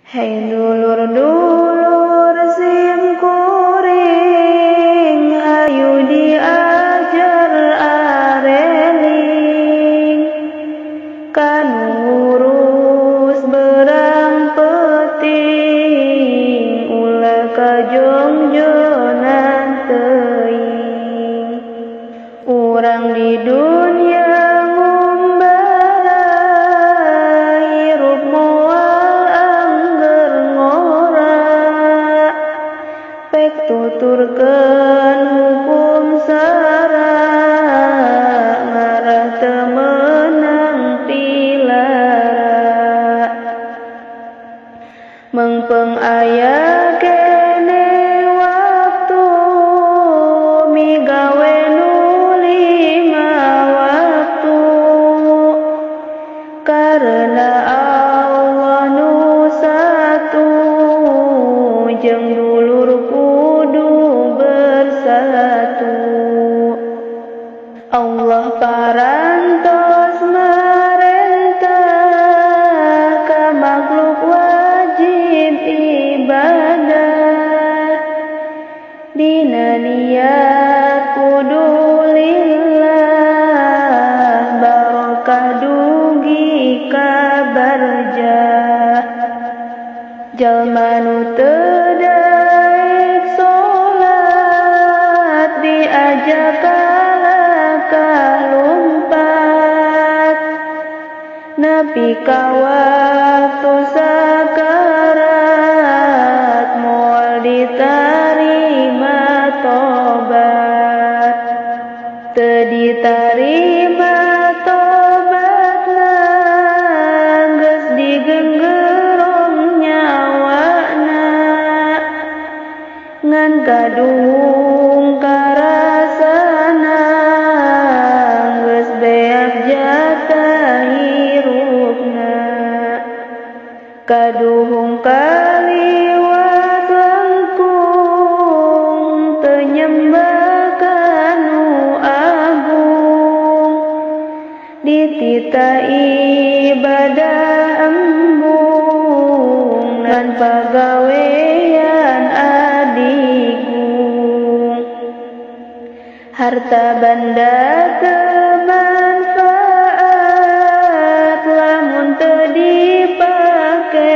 Hei dulur-dulur sim kuring, hayu diajar areling ka nu ngurus beurang peuting, ulah kajongjonan teuing. Urang di dunya ngumbara, hirup moal angger ngora, pek tuturkeun hukum syara, ngarah teu meunang pilara. Meungpeung aya keneh waktu, migawe nu lima waktu, karena Allah nu satu, jeung dulur kudu bersatu. Allah parantos marentah ka makhluk wajib ibadah, dina niat kudu lillah, barokah dugi ka barzah. Jalma nu teu daek salat, diajak kalakah lumpat, nepi ka waktu sakarat, moal ditarima tobat. Teu ditarima tobatna, geus digenggerong nyawana, ngan kaduhung karasana, geus beak jatah hirupna. Kaduhung kaliwat langkung, teu nyembah ka Nu Agung, dititah ibadah embung, ngan pagawean adigung. Harta banda teu manfaat, lamun teu dipake.